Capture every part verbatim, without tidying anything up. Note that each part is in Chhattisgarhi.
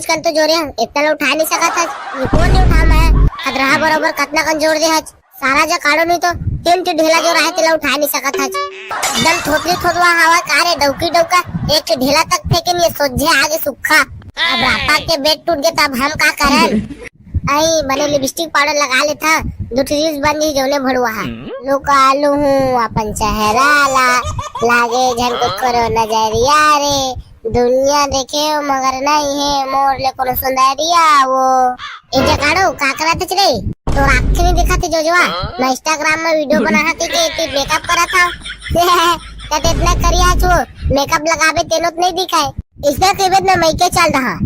कन तो जोरे हंव, इतना ला उठा नहीं सकत हस। निपोर नहीं उठा मैं, खतरा बरोबर कतना कन जोर दे हच। सारा जकाड़ो नहीं तो तीन ठी ढेला जो रहे तेला उठा नहीं सकत हच। एकदम थोथरी थोथवा हवा का रे डौकी डौका, एक ठी ढेला तक फेंके नहीं, सोझे आगे सुक्खा। अब रापा के बेट टूट गए तब हम का करन? आई बने लिपस्टिक पाउडर लगा लेथा, दू ठी रील्स बन जाही जौने भड़ुआ हा। लुका लूहूं अपन चेहरा ला, लागे झन को करो नजरिया रे, दुनिया देखे हो मगर नहीं है मोर ले कोनो सुंदरिया वो। ए जगाड़ो, का करत हच रे? तोर आँखें नहीं दिखत हे जोजवा। मैं Instagram में वीडियो बनाहूं कहिके एती मेकअप करत हंव। ते इतना करिया छो, मेकअप लगाबे तेनो तो नहीं दिखाए। इसने कहिबे मैं मइके चल रहा।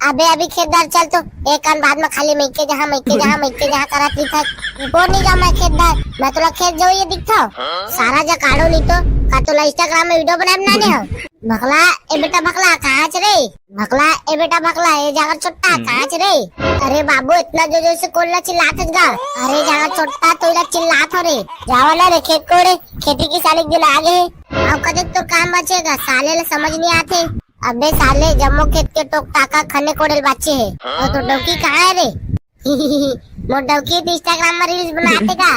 अबे अभी खेत डहर चल तो, एक कान बाद में खाली मइके जहाँ, मइके जहाँ, मइके जहाँ करत रहिथस। निपोर नहीं जांव मैं खेत डहर, मैं तोला खेत जावइया दिखथंव। सारा जकाड़ो नहीं तो, का तोला Instagram में वीडियो बनाए बनाने हो? भकला, ए बेटा भकला, कहाँ हच रे? भकला, ए बेटा भकला, ए जागर छोट्टा, कहाँ हच रे? अरे बाबू, इतना जोर जोर से कोन ला चिल्लात हच गा? अरे जागर छोट्टा, तोला चिल्लात हंव रे। जावा ना रे खेत कोड़े, खेती किसानी के दिन आगे हे। अउ कतेक तोर काम बचे गा, साले ला समझ नहीं आथे। अबे साले, जम्मो खेत के टोक टाका खने कोड़े ल बाचे हे। अउ तोर डौकी कहाँ हे रे? मोर डौकी तो Instagram में रील्स बनाथे का?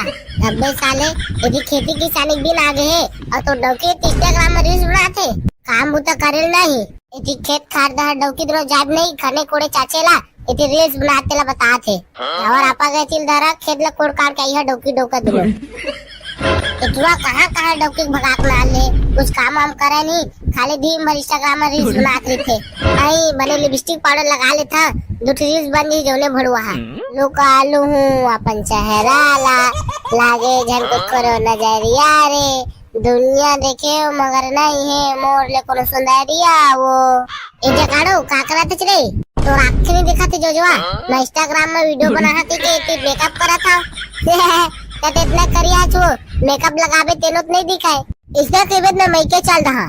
अबे साले, एती खेती किसानी के दिन आगे हे, अउ तोर डौकी तो Instagram में रील्स बनाथे। काम बुता करे ल नहीं, एती खेत खार डहर डौकी दुनो जाब नहीं, खने कोड़े चाचे ला, एती रील्स बनाथे तेला बताथे। अउ रापा गए चिल धरा, खेत ला कोड़ काड़ के आई है डौकी डौका दुनो। एतवा कहाँ कहाँ डौकी भगा के लान ले, कुछ काम वाम करे नहीं, खाली दिन भर Instagram में रील्स बनात रहिथे। आई बने लिपस्टिक पाउडर लगा लेथा, दू ठी रील्स बन जाही जौने भड़ुआ हा। लुका लूहूं अपन चेहरा ला, लागे झन को करो नजरिया रे, दुनिया देखे हो मगर नहीं है मोर ले कोनो सुंदरिया वो। ए जगाड़ो, का करत हच रे? तोर आँखें नहीं दिखत हे जोजवा। मैं Instagram में वीडियो बनाहूं कहिके एती मेकअप करत हंव। ते इतना करिया छो, मेकअप लगाबे तेनो तो नहीं दिखाए। इसने कहिबे मैं मइके चल रहा।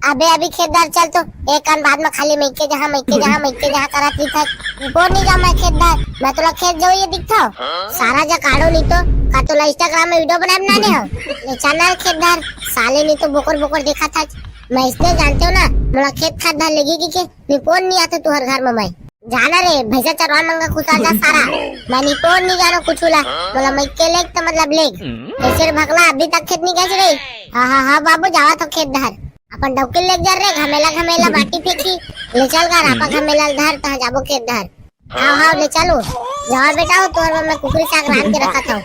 अबे अभी खेत डहर चल तो, एक कान बाद में खाली मइके जहाँ, मइके जहाँ, मइके जहाँ करत रहिथस। निपोर नहीं जांव मैं खेत डहर, मैं तोला खेत जावइया दिखथंव। सारा जकाड़ो नहीं तो, का तोला Instagram में वीडियो बनाए बनाने हो? ले चल ना खेत डहर, साले नहीं तो बोकर बोकर देखत हच। मैं इसने जानथंव ना, मोला खेत खार डहर लेगही कहिके, निपोर नहीं आथंव तुंहर घर में मैं। जा ना रे, भैंसा चरवा मन का खुसर जा सारा। मैं निपोर नहीं जानंव कुछु ला, मोला मइके लेग त मतलब लेग। कइसे रे भकला, अभी तक खेत नहीं गए रे? हाँ, हाँ, हाँ बाबू, जावत हंव खेत डहर। अपन डौकी लेग जा रे, घमेला घमेला बाटी फेंकही। ले चल गा, रापा घमेला ल धर, तहाँ जाबो खेत डहर। हाँ, हाँ, ले चलो। जावा बेटा हो, तोर बर मैं कुकरी साग रांध के रखत हंव।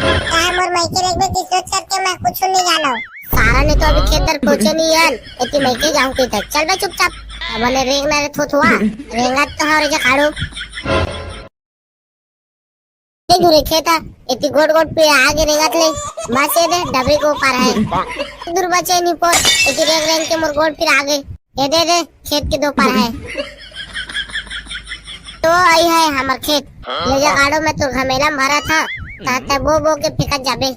काय मोर मइके लेगबे कि सोच करके मैं कुछु नहीं जानंव। सारा नहीं तो अभी खेत डहर पहुँचे नहीं हन, एती मइके जाहूं कहिथस। चल बे चुपचाप। अब ने रेंग ना रे थोथवा, रेंगत तो हंव रे जखाड़ू। नहीं दूर हे खेत हा, एती गोट गोट पेड़ आगे रेंगत ले, बस ये दे डबरी के ओ पार हे। दूर बचे निपोर, एती रेंग रेंग के मोर गोट फिर आगे। ये दे दे, खेत के दो पार हे। तो आई हे हमर खेत, ले जगाड़ो मैं तोर घमेला में भरत हंव, ताते बो बो के फेंकत जाबे।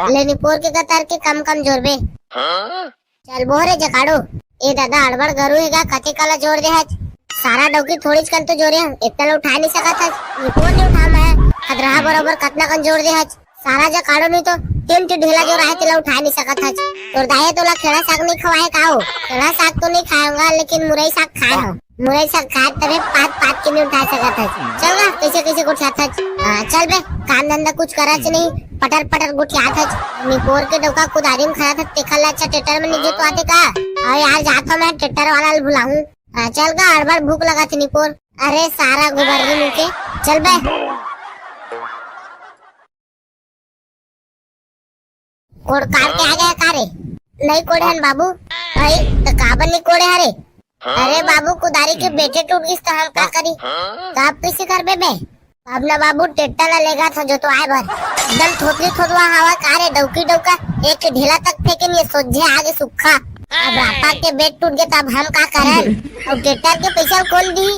ले निपोर के कतर के कम कम जोरबे। चल बो रे जकाड़ो। ए दादा, अड़बड़ गरू हे गा, कते काला जोर दे हच। सारा डौकी थोड़ीच कन तो जोरे हंव, एतना ला उठा नहीं सकत हच। निपोर नहीं उठा मैं, खतरा बरोबर कतना कन जोर दे हच। सारा जकाड़ो नहीं तो तीन ठी ढेला जो रहे तेला उठा नहीं सकत हच। तोर दाई तोला खेड़ा साग नहीं खवाए का हो? खेड़ा साग तो नहीं खाए होंगा, लेकिन मुरई साग खाए हो। मुरई साग खाए तबे पात पात के नहीं उठा सकत हच। चल गा, कैसे कैसे गोठियात हच। हाँ, चल बे, काम धंधा कुछ करच नहीं, पटर पटर गोठियात हच। निपोर के डौका कुदारी में खड़ा था, तेखर ले अच्छा ट्रैक्टर में नहीं जोतवाते का? अरे यार, जात हंव मैं ट्रैक्टर वाला ल बुलाहूं। हाँ, चल गा, अड़बड़ भूख लगत हे निपोर। अरे सारा गुबर्री मुंह के, चल बे। कोड़ काट के आ गया का रे? नहीं कोड़े हन बाबू। अरे, तो काबर नहीं कोड़े हरे? अरे बाबू, कुदारी के बेटे टूट गिस तो हम का करी? तो आप कैसे करबे बे? अब ना बाबू, ट्रैक्टर ला लेगत हंव जोतवाए बर। एकदम थोथरी थोथवा हवा का रे, डौकी डौका, एक ढेला तक फेंके नहीं, सोझे आगे सुक्खा। अब रापा के बेट टूट गए, तब हम का करन? अउ ट्रैक्टर के पैसा कोन दी?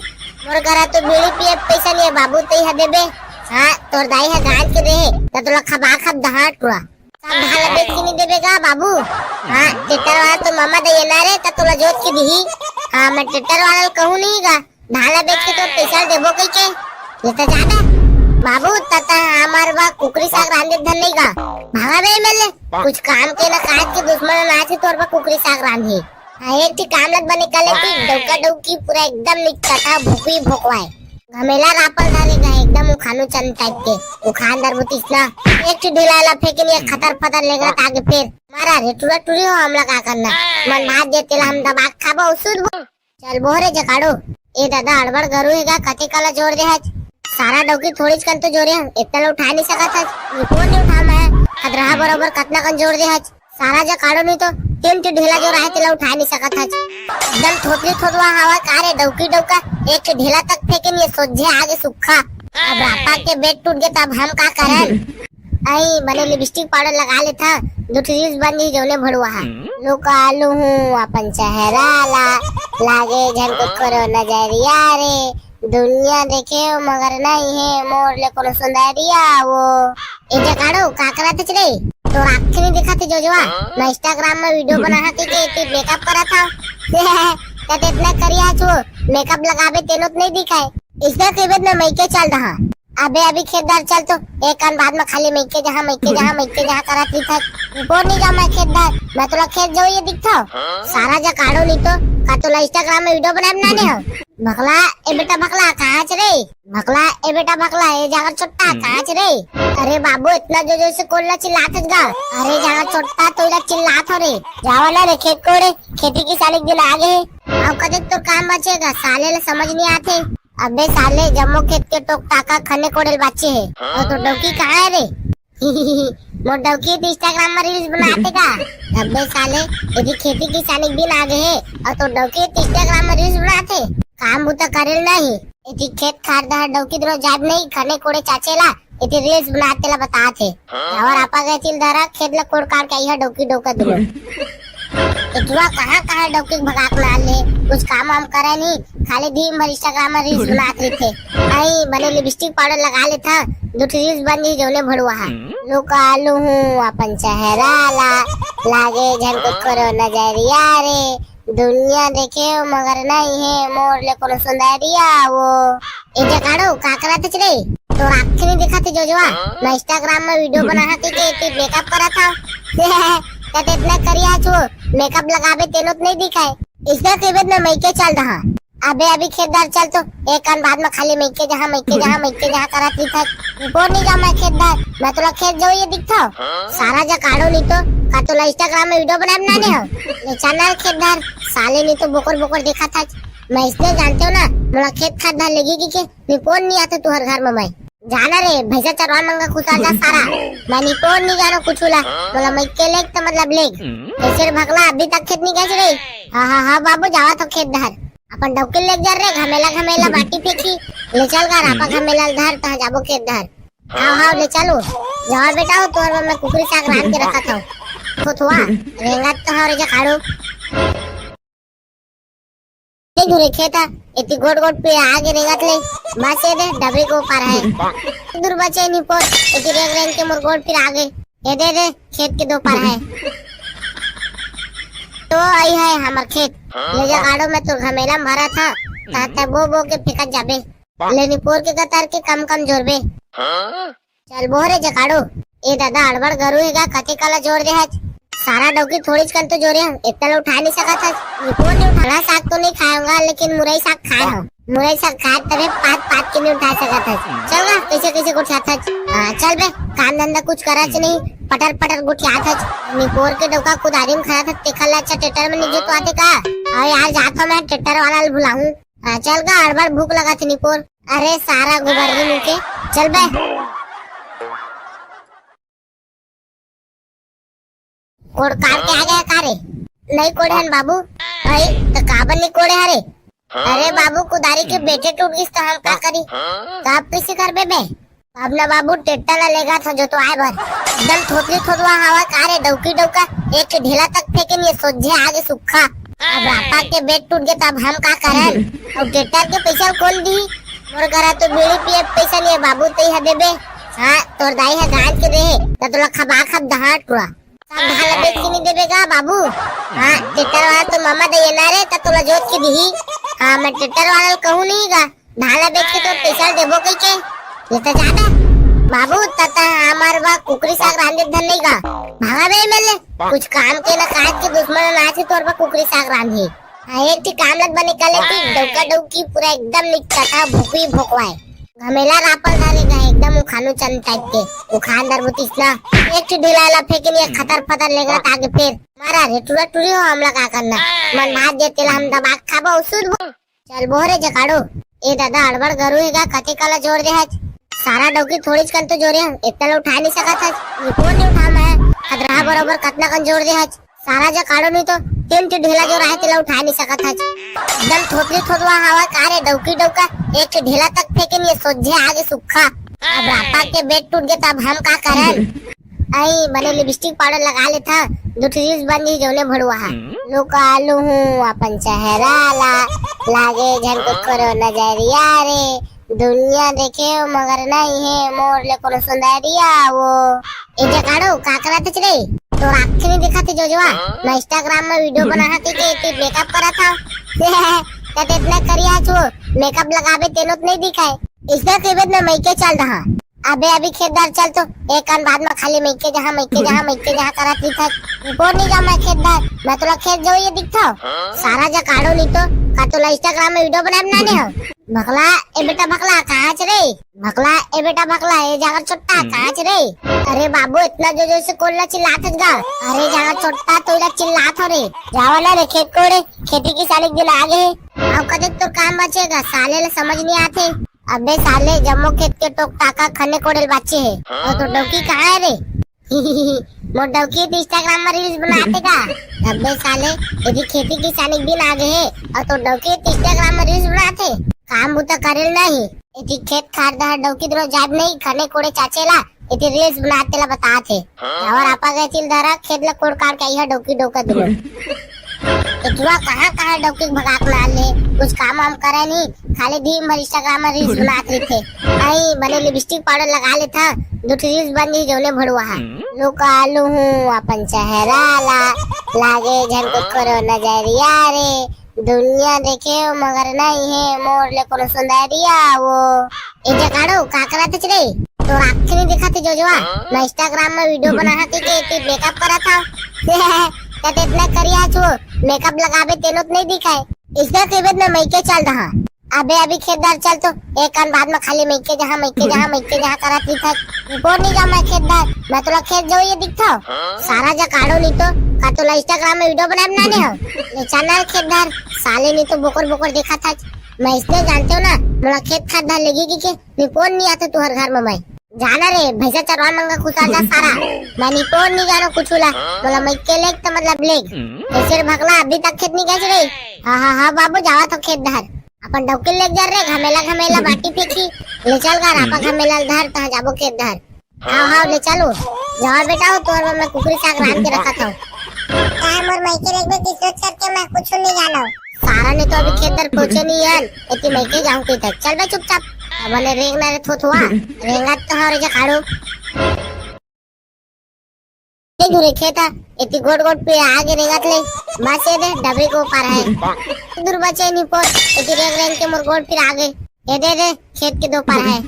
मोर करा तो बीड़ी पिए पैसा नहीं है बाबू, तई ह देबे। हाँ, तोर दाई ह गांज के दे हे, त तोला खबा खब दहाड़ टुरा। सब धान ला बेच के नहीं देबे गा बाबू? हाँ, ट्रैक्टर वाला तो मामा दई ना रे, त तोला जोत के दिही। हाँ, मैं ट्रैक्टर वाला ल कहूँ नहीं गा, धान ला बेच के तोर पैसा ल देबो कही के। ये तो ज्यादा बाबू, तता हमार बा कुकरी साग रांधे धन नहीं गा। भागा बे एमएलए, कुछ काम के ना काज के, दुश्मन नाच के तोर बा कुकरी साग रांधे। हाँ, एक ठी काम लग बने कर लेती, डौका डौकी पूरा एकदम निकटा था, भोकवी भोकवाए। घमेला रापल धरे गा, एकदम उखानू चन टाइप के। उखान दर बुतिस ना, एक ठो ढेला ला फेंकिन, एक खतर फतर लेगत आगे फेर। मारा रे टुरा टुरी हो, हमला का करना? मन भात दे तेला हम दबा के खाबो, सुध बो। चल बोहरे जकाड़ो। ए दादा, अड़बड़ गरु हे गा, कते काला जोर दे हच? सारा डौकी थोड़ीच कन तो जोरे हन, इतना ला उठा नहीं सकत हच। निपोर नहीं उठा मैं, खदरहा बरोबर कतना कन जोर दे हच। सारा जकाड़ो नहीं तो तीन ठो ढेला जोर आहे, तेला उठा नहीं सकत हच। एकदम थोतली थोतवा हवा का रे डौकी डौका, एक ठो ढेला तक फेंके नहीं, सोझे आगे सुखा। अब रापा के बेट टूट गए, तब हम का करन? आई बने लिपस्टिक पाउडर लगा लेथा, दू ठो रील्स बन जही जौने भड़ुआ हा। लुका लुहूं अपन चेहरा ला, लागे झन को करो नजरिया रे। दुनिया देखे हो मगर नहीं है मोर ले कोनो सुंदरिया वो। ए जगाड़ो, का करत हच रे? तोर आँखें नहीं दिखत हे जोजवा। मैं Instagram में वीडियो बना हा के, के तू मेकअप करत हा। तत इतना करिया छो, मेकअप लगाबे तेनो तो नहीं दिखाए। इसने कहिबे मैं मइके चल रहा। अबे अभी खेत डहर चल तो, एक कान बाद में खाली मइके जहाँ, मइके जहाँ, मइके जहाँ करत रहिथस। निपोर नहीं जाऊँ मैं खेत डहर, मैं तोला खेत जाऊँ ये दिखथव। सारा जकाड़ो नहीं तो, का तोला Instagram में वीडियो बनाए बनाने हो? भकला, ए बेटा भकला, कहाँ च रे? भकला, ए बेटा भकला, ए जागर छोट्टा, कहाँ च रे? अरे बाबू, इतना जोर जोर से कोन ला चिल्लात हस गा? अरे जागर छोट्टा, तो इला चिल्लात हो रे। जावा ना रे खेत कोड़े, खेती किसानी के दिन आगे हे। अब कदे तोर काम बचेगा, साले ला समझ नहीं आते। अबे साले, जम्मो खेत के टोक टाका खने कोड़े ल बाचे हे। और तो डौकी कहाँ है रे? मोर डौकी तो Instagram में रील्स बनाते का। अबे साले, यदि खेती किसानी के दिन आगे हे और तो डौकी तो Instagram में रील्स बनाते, काम बुता करेल नहीं। यदि खेत खार डहर डौकी दोनों जाब नहीं, खने कोड़े चाचे ला, यदि रील्स बनाते ला बताते। और आपा गए तिल धरा, खेत ला कोड़ काड़ के आई है डौकी डौका दोनों। ए टुरा कहाँ कहाँ डौकी के भगाक मार ले, कुछ काम वाम करे नहीं, खाली दिन भर Instagram में रील्स बनात रहिथे। आई बने लिपस्टिक पाउडर लगा लेथा, दू ठो रील्स बन जही जौने भड़ुआ हा। लुका लुहूं अपन चेहरा ला, लागे झन को करो नजरिया रे। दुनिया देखे हो मगर नहीं है मोर ले कोनो सुंदरिया वो। ए जगाड़ो, का करत हच रे? तोर आँखें नहीं दिखत हे जोजवा। मैं Instagram में वीडियो बना हा के, के तू मेकअप करत हा। तत इतना करिया छो, मेकअप लगाबे तेनो तो नहीं दिखाए। इसने कहिबे मैं मइके चल रहा। अबे अभी खेत डहर चल तो, एक कान बाद में खाली मइके जहाँ, मइके जहाँ, मइके जहाँ करत रहिथस। निपोर नहीं जाऊँ मैं खेत डहर, मैं तोला खेत जाऊँ ये दिखथव। सारा जकाड़ो नहीं तो, का तोला Instagram में वीडियो बनाए बनाने हो? ले चल ना खेत डहर, साले नहीं तो बोकर बोकर देखत हच। मैं इसने जानते हो ना, मोला खेत खार डहर लेगी कि के, निपोर नहीं आते तुहर घर में मैं। जाना रे, भैंसा चरवा मंगा खुसर जा सारा। मैं निपोर नहीं जानो कुछ ला। मोला मइके लेग त मतलब लेग। कैसे रे भकला, अभी तक खेत नहीं गए रे? हाँ, हाँ, हाँ बाबू, जावा तो खेत डहर। अपन डौकी लेग जा रे, घमेला, घमेला बाटी फेंकी। ले चल गा, रापा घमेला ल धर, तहाँ जाबो खेत डहर। हाँ, हाँ, ले चलो। जावा बेटा हो, तोर बर मैं कुकरी साग रांध के रखत हव। थोथवा, रेंगत तो हव रे जखाड़ू। नहीं दूर हे खेत हा, एती गोट गोट पीरा आगे रेंगत ले। बस ये दे, डबरी को पार है। दूर बचे नहीं पोर, एती रेंग रेंग के मोर गोट पीरा आगे। ये दे दे, खेत के दो पार है। तो आई है हमर खेत। ले जगाड़ो में तो घमेला में भरा था, ताते बो बो के फेंकत जाबे। ले निपोर के कतर के कम कम जोरबे। चल बोहरे जकाड़ो। ए दादा, अड़बड़ गरु हे गा, कते काला जोर दे हच? सारा डौकी थोड़ीच कन तो जोरे हन, इतना ला उठा नहीं सकत हच। निपोर नहीं उठाना, साग तो नहीं खाऊंगा, लेकिन मुरई साग खाए हो। मुरई साग खाए तबे पात पात के नहीं उठा सकत हच। चल गा, कैसे कैसे गोठियात हच। हाँ, चल बे, काम धंधा कुछ करच नहीं, पटर पटर गोठियात हच। निपोर के डौका कुदारी में खड़ा था, तेखर ला अच्छा ट्रैक्टर में नहीं जोतवाते का? अरे यार, जात हो मैं ट्रैक्टर वाला ल बुलाऊं। हाँ, चल गा, अड़बड़ भूख लगा थी निपोर। अरे सारा गुबर्री मुंह के, चल बे। कोड़ काट के आ गया का रे? नहीं कोड़े हन बाबू। भाई, तो काबर नहीं कोड़े हरे? अरे बाबू, कुदारी के बेटे टूट गिस तो हम का करी? तो आप कैसे करबे बे? अब ना बाबू, ट्रैक्टर ला लेगा था जोतवाए बर। एकदम थोतरी थोतवा हवा का रे, डौकी डौका, एक ढेला तक फेंके नहीं, सोझे आगे सुखा। अब रापा के बेट टूट गए, तब हम का करन? और ट्रैक्टर के पैसा कौन दी? मोर करा तो बीड़ी पिए पैसा नहीं है बाबू, तई ह देबे। हाँ, तोर दाई ह गांज के देहे, त तोला खबा खब दहाड़ टुरा। सब धान ला बेच के नहीं देबे गा बाबू? हाँ, ट्रैक्टर वाला तो मामा दइया ना रे, त तोला जोत के दिही। हाँ, मैं ट्रैक्टर वाला ल कहूँ नहीं गा, धान ला बेच के तोर पैसा ल देबो कही के। ये तो ज्यादा बाबू, त त हमार बा कुकरी साग रांधे धन नहीं गा। भागा बे मेले, कुछ काम के ना काज के दुश्मन ना आथे तोर बा कुकरी साग रांधे। हाँ, एक ठिक काम लग बने कले की डौका डौकी पूरा एकदम निकटा था, भोकवी भोकवाए। घमेला रापल धरे गा, एकदम उखानू चंद टाइप के। उखान दर बुतिस ना, एक ठिक ढिला ला फेंके नहीं, खतर फतर लेगा ताके फिर। मारा रे, टुरा टुरी हो, हमला का करना? मन भात जे तेला हम दबा के खाबो, सुध बो। चल बोहरे जकाड़ो। ए दादा, अड़बड़ गरु हे गा, कते काला जोर दे हच। सारा डौकी थोड़ीच कन तो जोरे हन, इतना ला उठा नहीं सकत हच। निपोर नहीं उठा मैं, खतरा बरोबर कतना कन जोर दे हच। सारा जकाड़ो नहीं तो तीन ठिक ढेला जोर आहे, तेला उठा नहीं सकत हच। एकदम थोतरी थोतवा हवा का रे डौकी डौका, एक ठिक ढेला तक फेंके नहीं, सोझे आगे सुखा। अब रापा के बेट टूट गए, तब हम का करन? आई बने लिपस्टिक पाउडर लगा लेथा, दू ठो रील्स बन जही जौने भड़ुआ हा। लुका लूहूं अपन चेहरा ला, लागे झन को करो नजरिया रे, दुनिया देखे हो मगर नहीं है मोर ले कोनो सुंदरिया वो। ए जकाड़ो, का करत हच रे? तोर आँखें नहीं दिखत हे जोजवा? मैं Instagram में वीडियो बनात हंव के, के मेकअप करत हंव। ते इतना करिया छो, मेकअप लगाबे तेनो तो नहीं दिखाए। इसने कहिबे मैं मइके चल रहा। अबे अभी खेत डहर चल तो, एक कान बाद में खाली मइके जहाँ, मइके जहाँ, मइके जहाँ करत रहिथस। निपोर नहीं जाऊँ मैं खेत डहर, मैं तोला खेत जाऊँ ये दिखथव। सारा जकाड़ो नहीं तो, का तोला Instagram में वीडियो बनाए बनाने हो? भकला, ए बेटा भकला, कहाँ हच रे? भकला, ए बेटा भकला, ए जागर छोट्टा, कहाँ हच रे? अरे बाबू, इतना जोर जोर से कोन ला चिल्लात हच गा? अरे जागर छोट्टा, तोला चिल्लात हो रे। जावा ना रे खेत कोड़े, खेती किसानी के दिन आगे हे। अब कदे तोर काम बचेगा, साले ला समझ नहीं आथे। अबे साले, जम्मो खेत के टोक टाका खने कोड़े ल बाचे हे। अउ तोर डौकी कहाँ हे रे? मोर डौकी तो Instagram में रील्स बनात हे गा। अबे साले, एती खेती किसानी के दिन आगे हे, अउ तोर डौकी तो Instagram में रील्स बनात हे। काम बुता करे ल नहीं, एती खेत खार डहर डौकी दुनो जाब नहीं, खने कोड़े चाचे ला, एती रील्स बनात तेला बतात हे। जावा रापा गए चिल धरा, खेत ला कोड़ काड़ के आइहा डौकी डौका दुनो। ए टुरा कहाँ कहाँ डौकी के भगा के लान ले, कुछ काम वाम करे नहीं, खाली दिन भर Instagram में रील्स बनात रहिथे। आई बने लिपस्टिक पाउडर लगा लेथा, दू ठो रील्स बन जही जौने भड़ुआ हा। लुका लूहूं अपन चेहरा ला, लागे झन को करो नजरिया रे, दुनिया देखे हो मगर नहीं है मोर ले कोनो सुंदरिया वो। ए जकाड़ो, का करत हच रे? तोर आँखें नहीं दिखत हे जोजवा? मैं Instagram में वीडियो बनात हंव के, के मेकअप करत हंव। ते इतना करिया छो, मेकअप लगाबे तेनो तो नहीं दिखाए। इसने कहिबे मैं मइके चल रहा। अबे अभी खेत डहर चल तो, एक कान बाद में खाली मइके जहाँ, मइके जहाँ, मइके जहाँ करत रहिथस। निपोर नहीं जाऊँ मैं खेत डहर, मैं तोला खेत जाऊँ ये दिखथव। सारा जकाड़ो नहीं तो, का तोला Instagram में वीडियो बनाए बनाने हो? ले चल ना खेत डहर, साले नहीं तो बोकर बोकर देखत हच। मैं इसने जानते हो ना, मोला खेत खार डहर लेगी कि के, निपोर नहीं आते तुहर घर में मैं। जाना रे, भैंसा चरवा मंगा खुसर जा सारा। मैं निपोर नहीं जानो कुछ ला। मोला मइके लेग त मतलब लेग। कैसे रे भकला, अभी तक खेत नहीं गए रे? हाँ, हाँ, हाँ बाबू, जावा तो खेत डहर। अपन डौकी लेग जा रे, घमेला, घमेला बाटी फेंकी। ले चल गा, रापा घमेला धर, तहाँ जाबो खेत डहर। हाँ, हाँ, ले चलो। जावा बेटा, वो तोर बर मैं कुकरी साग रांध के रखत हंव। का मोर मइके लेग बे कि सोच करके मैं कुछ नहीं जानो। सारा ने तो अभी खेत डहर पहुंचे नहीं है, एती मइके जाऊं कहिथे। चल बे चुपचाप। अब ने रेंग ना रे थोथुआ, रेंगत तो हव रे जखाड़ू। ए दूरे खेत हा, एती गोट गोट पे आगे रेंगत ले, बस ये दे, डबरी को पार है। दूर बचे नहीं पोर, एती रेंग रेंग के मोर गोट फिर आगे। ये दे दे, खेत के दो पार है।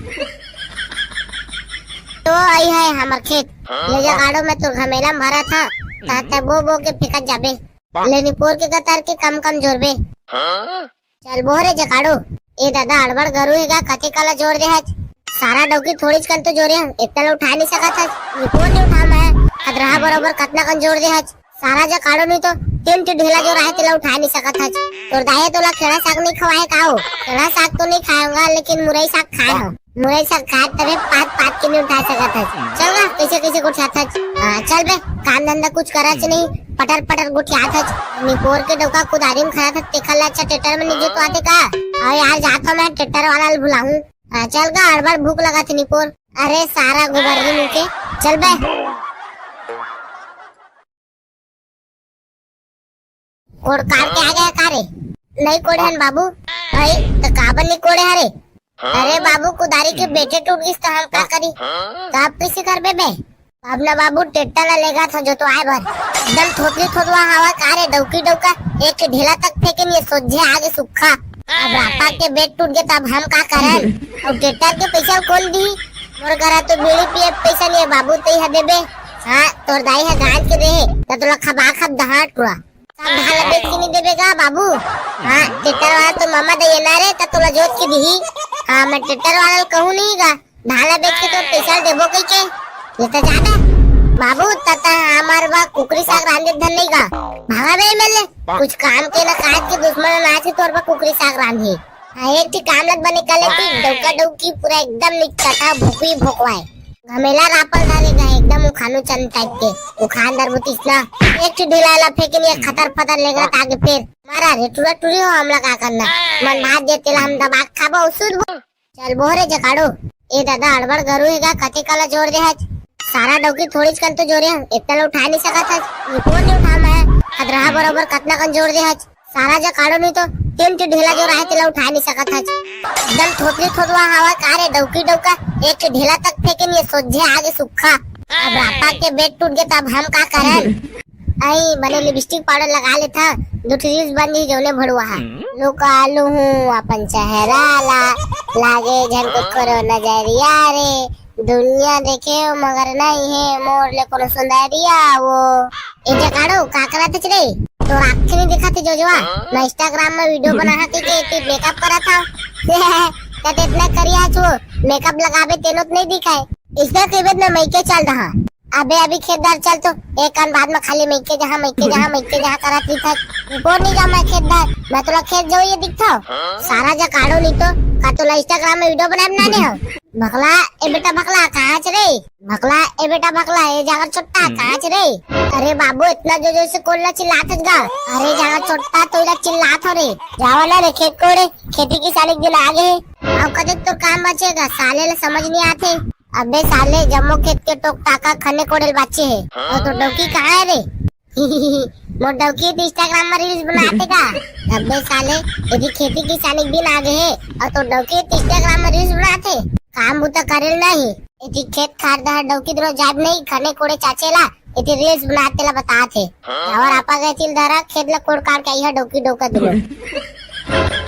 तो आई है हमर खेत, ले जा गाड़ो में तोर घमेला में भरा था, ताते बो बो के फेंकत जाबे। ले निपोर के कतर के कम कम जोरबे। चल बोहरे जकाड़ो। ए दादा, अड़बड़ गरु हे गा, कते काला जोर दे हच। सारा डौकी थोड़ीच कन तो जोरे हन, इतना ला उठा नहीं सकत हच। निपोर नहीं उठा मैं, खतरा बरोबर कतना कन जोर दे हच। सारा जकाड़ो नहीं तो तीन ठो ढेला जोर आहे, तेला उठा नहीं सकत हच। तोर दाई तोला खेड़ा साग नहीं खवाए का हो? खेड़ा साग तो नहीं खाऊंगा, लेकिन मुरई साग खाए हो। मुरई साग खाए तबे पात पात के नहीं उठा सकत हच। चल ना, कैसे कैसे गोठियात हच। हाँ, चल बे, काम धंधा कुछ करच नहीं, पटर पटर गोठियात हच। निपोर के डौका कुदारी में खड़ा था, तेखा ला अच्छा ट्रैक्टर में नहीं जोतवाते का? अरे यार, जात हो मैं ट्रैक्टर वाला ल बुलाऊं। हाँ, चल गा, अड़बड़ भूख लगा थी निपोर। अरे सारा गोबर नहीं मिलके, चल बे। कोड़ काट के आ गया का रे? नहीं कोड़े हन बाबू। भाई, तो काबर नहीं कोड़े हरे? अरे बाबू, कुदारी के बेटे टूट गिस तो हम का करी? तो आप कैसे करबे बे? अब ना बाबू, ट्रैक्टर ला लेगा था जोतवाए बर। एकदम थोतरी थोतवा हवा का रे, डौकी डौका, एक ढेला तक फेंके नहीं, सोझे आगे सुखा। अब रापा के बेट टूट गए, तब हम का करन? और ट्रैक्टर के पैसा कौन दी? मोर करा तो बीड़ी पिए पैसा नहीं है बाबू, तई ह देबे। हाँ, तोर दाई ह गांज के दे हे, त तोला खबा खब दहाड़ टुरा। अब धान ला बेच के नहीं देबे गा बाबू? हाँ, ट्रैक्टर वाला तो मामा दइया ना रे, त तोला जोत के दिही। हाँ, मैं ट्रैक्टर वाला ल कहूँ नहीं गा, धान ला बेच के तोर पैसा ल देबो कहि के। ये तो जाबे बाबू, त त हमार बा कुकरी साग रांधे धन नहीं गा। भागा बे एमे ले, कुछ काम के ना काज के, दुश्मन ना आज के तोर बा कुकरी साग रांधे। हाँ, एक ठी काम लग बने कर लेती, डौका डौकी पूरा एकदम निकटा भोकवी भोकवाए। घमेला रापल धरे गा, एकदम उखानू चंद टाइप के। उखान दर बुतिस ना, एक ठी ढेला ला फेंके नहीं, खतर फतर लेगत आगे फेर। मारा रे टुरा टुरी हो, हमला का करना? मन भात दे तेला हम दबा के खाबो, सुध। चल बोह रे जकाड़ो। ए दादा, अड़बड़ गरु हे गा, कते काला जोर दे हच। सारा डौकी थोड़ीच कन तो जोरे हन, इतना ला उठा नहीं सकत हच। निपोर नहीं उठा मैं, खतरहा बरोबर कतना कन जोर दे हच। सारा जकाड़ो नहीं तो तीन ठी ढेला जोर आहे, तेला उठा नहीं सकत हच। एकदम थोतली थोतवा हवा का रे डौकी डौका, एक ठी ढेला तक फेंके नहीं, सोझे आगे सुक्खा। अब रापा के बेट टूट गए, तब हम का करन? आई बने लिपस्टिक पाउडर लगा लेथा, दू ठी रील्स बन जही जौने भड़ुआ हा। लुका लूहूं अपन चेहरा ला, लागे झन को करो नजरिया रे, दुनिया देखे मगर नहीं है मोर ले कोनो सुंदरिया वो। ए जकाड़ो, का करत हच रे? तोर आँखें नहीं दिखत हे जोजवा? मैं Instagram में वीडियो बना हा के, के मेकअप करत हव। तत इतना करिया छो, मेकअप लगाबे तेनो तो नहीं दिखाए। इसने कहिबे मैं मइके चल रहा। अबे अभी खेत डहर चल तो, एक कान बाद में खाली मइके जहाँ, मइके जहाँ, मइके जहाँ करत रही था। बोल नहीं जा मैं खेत डहर, मैं तोला खेत जाऊँ ये दिखता हूँ। सारा जकाड़ो नहीं तो, का तोला Instagram में वीडियो बनाए बनाने हो? भकला, ए बेटा भकला, कहाँ च रे? भकला, ए बेटा भकला, ए जागर छोट्टा, कहाँ च रे? अरे बाबू, इतना जोर जोर से कोन ला चिल्लात हस गा? अरे जागर छोट्टा, तो इला चिल्लात हो रे। जावा ना रे खेत कोड़े, खेती किसानी के दिन आगे हे। अब कते तो काम बचेगा, साले ला समझ नहीं आते। अबे साले, जम्मो खेत के टोक टाका खने कोड़े ल बाचे हे। और तो डौकी कहाँ है रे? मोर डौकी तो Instagram में रील्स बनाते का? अबे साले, यदि खेती किसानी के दिन आगे हे और तो डौकी तो Instagram में रील्स बनाते, काम बुता करेल नहीं। यदि खेत खार डहर डौकी दरो जाब नहीं, खने कोड़े चाचे ला, यदि रील्स बनाते ला बताते। और आपा गए तिल धरा, खेत ला कोड़ काड़ के आई है डौकी डौका दरो।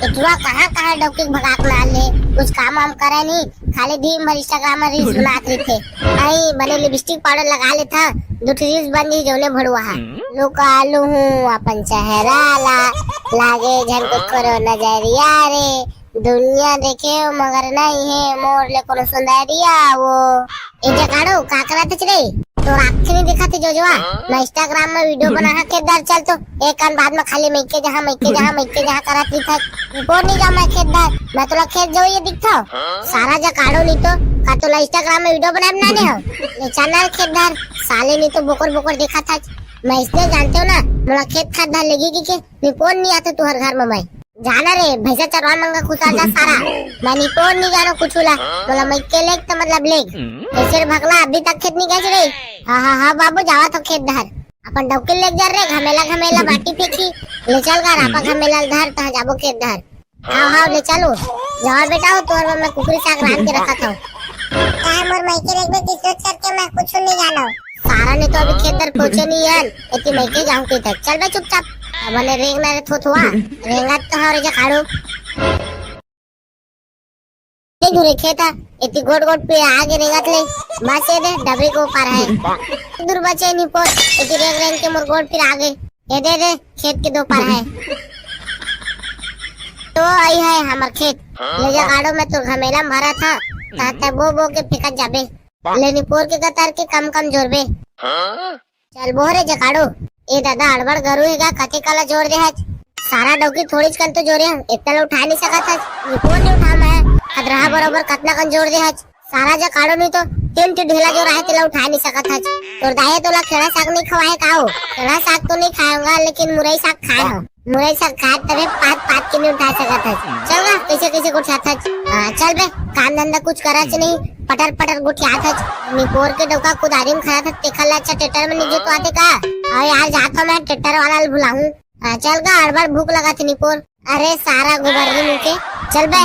एतवा कहाँ कहाँ डौकी भगा के लान ले, कुछ काम वाम करे नहीं, खाली दिन भर Instagram में रील्स बनात रहिथे। आई बने लिपस्टिक पाउडर लगा लेथा, दू ठी रील्स बन जही जौने भड़ुआ हा। लुका लूहूं अपन चेहरा ला, लागे झन को करो नजरिया रे, दुनिया देखे मगर नहीं है मोर ले कोनो सुंदरिया वो। ए जकाड़ो, का करत हच रे? तोर आँखें नहीं दिखत हे जोजवा? मैं Instagram में वीडियो बना हा खेत डहर चल तो, एक कान बाद में खाली मइके जहाँ, मइके जहाँ, मइके जहाँ करत रही था। बोल नहीं जा मैं खेत डहर, मैं तोला खेत जाऊँ ये दिखता हूँ। सारा जकाड़ो नहीं तो, का तोला Instagram में वीडियो बनाए बनाने हो? ले चल ना खेत डहर, साले नहीं तो बोकर बोकर दिखत हच। मैं इसलिए जानते हो ना, मोला खेत खार डहर लेगी कि के, निपोर नहीं आते तुहर घर में मैं। जाना रे, भैंसा चरवा मंगा खुसर जा सारा। मैं निपोर नहीं जानो कुछ ला। बोला मैं के लेग तो मतलब लेग। कैसे रे भकला, अभी तक खेत नहीं गए रे? हाँ, हाँ, हाँ बाबू, जावा तो खेत डहर। अपन डौकी लेग जा रे, घमेला, घमेला बाटी फेंकी। ले चल गा, रापा घमेला ल धर, तहाँ जाबो खेत डहर। हाँ, हाँ, ले चलो। जावा बेटा हो, तोर बर मैं कुकरी साग रांध के रखत हूँ। काय मोर मइके लेग बे कि सोच करके मैं कुछ नहीं जानो। सारा ने तो अभी खेत डहर पहुँचे नहीं है, एती मइके जाऊँ के तक। चल बे चुपचाप। अब ने रेंग ना रे थोथुआ, रेंगत तो हरे जकाड़ो। नहीं घुरे खेत हा, एती गोट गोट पे आगे रेंगत ले, बस ये दे डबरी को पार है। दूर बचे नहीं पोत, एती रेंग रेंग के मोर गोट फिर आगे। ये दे दे, खेत के दो पार है। तो आई है हमर खेत। ले जकाड़ो में तो घमेला में भरा था, ताते बो बो के फेंकत जाबे। ले निपोर के कतर के कम कम जोरबे। चल बोह रे जकाड़ो। ए दादा, अड़बड़ गरु हे गा, कते काला जोर दे हच। सारा डौकी थोड़ीच कन तो जोरे हन, इतना ला उठा नहीं सकत हच। निपोर नहीं उठा मैं, खतरहा बरोबर कतना कन जोर दे हच। सारा जकाड़ो नहीं तो तीन ठी ढेला जोर आहे, तेला उठा नहीं सकत हच। तोर दाई तोला खेड़ा साग नहीं खवाए का हो? खेड़ा साग तो नहीं खाऊंगा, लेकिन मुरई साग खाए हो। मुरई साग खाए तबे पात पात के नहीं उठा सकत हच। चल गा, कैसे कैसे गोठियात हच। हाँ, चल बे, काम धंधा कुछ करच नहीं, पटर पटर गोठियात हच। निपोर के डौका कुदारी में खड़ा था, तेखर ले अच्छा ट्रैक्टर में नहीं जोतवाते का? अरे यार, जात हो मैं ट्रैक्टर वाला ल बुलाहूँ। हाँ, चल गा, अड़बड़ भूख लगा थी निपोर। अरे सारा गोबरगी मुँह के, चल बे।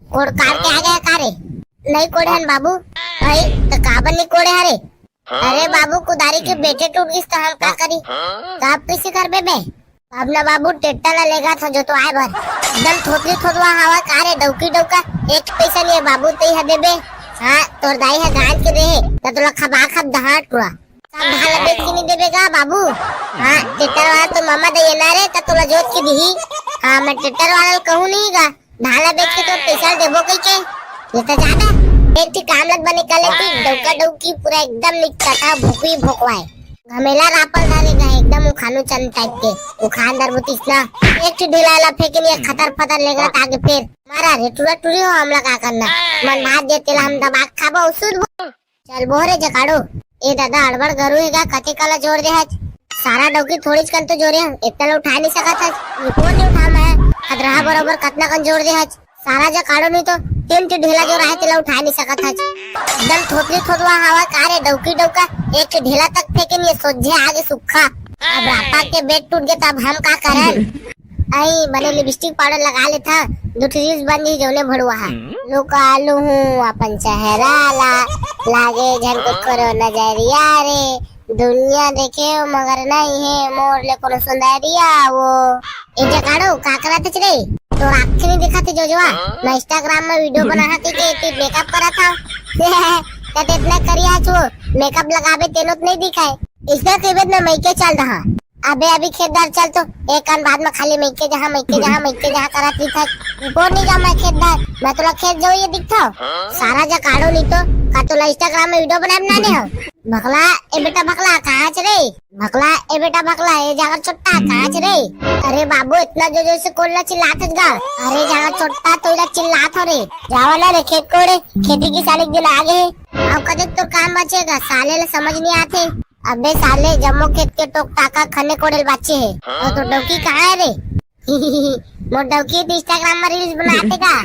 कोड़ काट के आ गया का रे? नहीं कोड़े हन बाबू। भाई, तो काबर नहीं कोड़े हरे? अरे बाबू, कुदारी के बेटे टूट गिस तो हम का करी? तो आप कैसे करबे बे? अब ना बाबू, ट्रैक्टर ला लेगा था जोतवाए बर। एकदम थोतरी थोतवा हवा का रे, डौकी डौका, एक पैसा नहीं है बाबू, तई ह देबे। हाँ, तोर दाई ह गांज के देहे, त तोला खबा खब दहाड़ टुरा। सब धान ला बेच के नहीं देबे गा बाबू? हाँ, ट्रैक्टर वाला तो मामा दे ना रे, त तोला जोत के दिही। हाँ, मैं ट्रैक्टर वाला ल कहूँ नहीं गा, धान ला बेच के तोर पैसा ल देबो कही के। ये तो ज्यादा एक ठी काम लग बने कर लेती, डौका डौकी पूरा एकदम निकटा भोकवी भोकवाए। घमेला रापल धरे गा, एकदम उखानू चंद टाइप के। उखान दर बुतिस ना, एक ठी ढेला ला फेंके नहीं, खतर फतर लेगत आगे फेर। मारा रे, टुरा टुरी हो, हमला का करना? मन भात दे तेला हम दबा के खाबो, सुध। चल बोहरे जकाड़ो। ए दादा, अड़बड़ गरु हे गा, कते काला जोर दे हच। सारा डौकी थोड़ीच कन तो जोरे हन, इतना ला उठा नहीं सकत हच। निपोर नहीं उठा मैं, खतरहा बरोबर कतना कन जोर दे हच। सारा जकाड़ो नहीं तो तीन ठी ढेला जोर आहे, तेला उठा नहीं सकत हच। एकदम थोतली थोतवा हवा का रे, डौकी डौका, एक ठी ढेला तक फेंके नहीं, सोझे आगे सुक्खा। अब रापा के बेट टूट गे, तब हम का करन? आई, बने लिपस्टिक पाउडर लगा लेथा, दू ठी रील्स बन जही जौने भड़ुआ हा। लुका लूहूं अपन चेहरा ला, लागे झन कुकरो नजरिया रे। दुनिया देखे हो मगर नहीं है मोर ले कोनो सुंदरिया वो। ए जकाड़ो, का करत हच रे? तोर आँखें नहीं दिखत हे जोजवा? मैं Instagram में वीडियो बना हा के, के मेकअप करत हा। त इतना करिया छो, मेकअप लगाबे तेनो तो नहीं दिखाए। इसने कहिबे मैं मइके चल रहा। अबे अभी खेत धार चल तो, एक कान बाद में खाली मइके जहाँ, मइके जहाँ, मइके जहाँ करत रहिथस। बोर नहीं जाऊँ मैं खेत धार, मैं तोला खेत जाऊँ ये दिखथव। सारा जकाड़ो नहीं तो, का तोला Instagram में वीडियो बनाए बनाने हो? भकला, ए बेटा भकला, कहाँ हच रे? भकला, ए बेटा भकला, ए जागर छोट्टा, कहाँ हच रे? अरे बाबू, इतना जोर जोर से कोन ला चिल्लात हच गा? अरे जागर छोट्टा, तोला चिल्लात हो रे। जावा ना रे खेत कोड़े, खेती किसानी के दिन आगे हे। अब कतेक तोर काम बचेगा, साले ला समझ नहीं आथे। अबे साले, जम्मो खेत के टोक टाका खने कोड़े ल बाचे हे। अउ तोर डौकी कहाँ हे रे? मोर डौकी तो Instagram में रील्स बनाथे गा।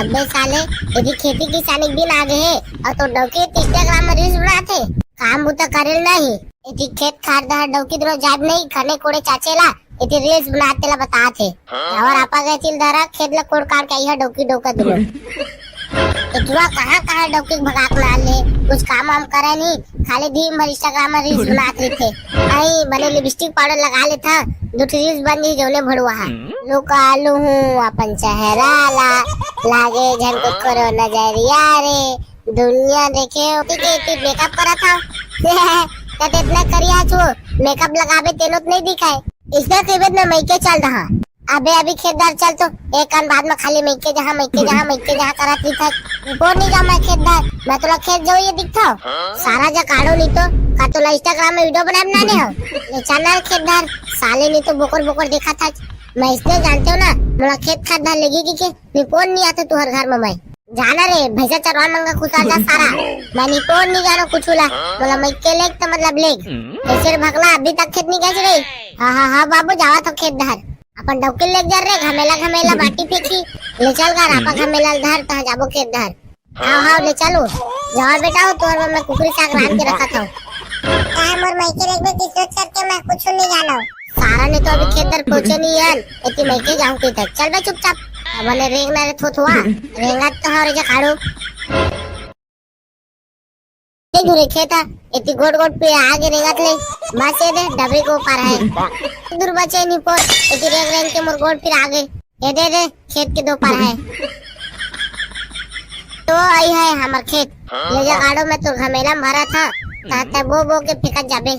अबे साले, यदि खेती किसानी के दिन आगे हे, अउ तोर डौकी तो Instagram में रील्स बनाथे। काम बूता करे ल नहीं, यदि खेत खार डहर डौकी दुनो जाब नहीं, खने कोड़े चाचे ला, यदि रील्स बनाथे ला बताथे। अउ आपा गए चिल धरा, खेत ला कोड़ काड़ के आई है डौकी डौका दुनो। ए टुरा कहाँ कहाँ डौकी के भगा के लान ले, कुछ काम वाम करे नहीं, खाली दिन भर Instagram में रील्स बनात रहिथे। आई बने लिपस्टिक पाउडर लगा लेथा, दू ठी रील्स बन जही जौने भड़ुआ हा। लुका लूहूं अपन चेहरा ला, लागे झन कुकरो नजरिया रे। दुनिया देखे हो, ठीक है, ठीक मेकअप करत हव। त इतना करिया छो, मेकअप लगाबे तेनो तो नहीं दिखाए। इसने कहिबे मैं मइके चल रहा। अबे अभी खेत धार चल तो, एक कान बाद में खाली मइके जहाँ, मइके जहाँ, मइके जहाँ करत रहिथस। बोर नहीं जाऊँ मैं खेत धार, मैं तोला खेत जाऊँ ये दिखथव। सारा जकाड़ो नहीं तो, का तोला Instagram में वीडियो बनाए बनाने हो? ले चल ना खेत धार, साले नहीं तो बोकर बोकर दिखत हच। मैं इसने जानते हो ना, मोला खेत खार धार लेगी कि के, निपोर नहीं आते तुहर घर में मैं। जाना रे, भैंसा चरवा मंगा खुसार जा सारा। मैं निपोर नहीं जानो कुछ ला, मोला मइके लेग त मतलब लेग। कैसे रे भकला, अभी तक खेत नहीं गए रे? हाँ, हाँ, हाँ बाबू, जावा तो खेत धार। अपन डौकी लेके जा रे, घमेला घमेला बाटी फेंकी। ले चल गा, रापा घमेला ल धर, तहाँ जाबो खेत धार। हाँ, हाँ, ले चलो। जाओ बेटा, हो तोर बर मैं कुकरी साग रांध के रखत हव। का मोर मइके रखबे कि सोच करके मैं कुछ नहीं जानव। सारा ने तो अभी खेत धार पहुँचे नहीं है, एती मइके जाऊँ के तक। चल बे चुपचाप। अब ने रेंग ना रे थोथुआ, रेंगत तो हव रे जकाड़ो। ए दूर हे खेत हा, एती गोट गोट पे आगे रेंगत ले, बस ये दे, डबरी के ओ पार हे। दूर बचे नहीं पोर, एती रेंग रेंग के मोर गोट फिर आगे। ये दे दे, खेत के दो पार हे। तो आई हे हमर खेत, ले जकाड़ो मैं तोर घमेला में भरत हव, तहाँ ते बो बो के फेंकत जाबे।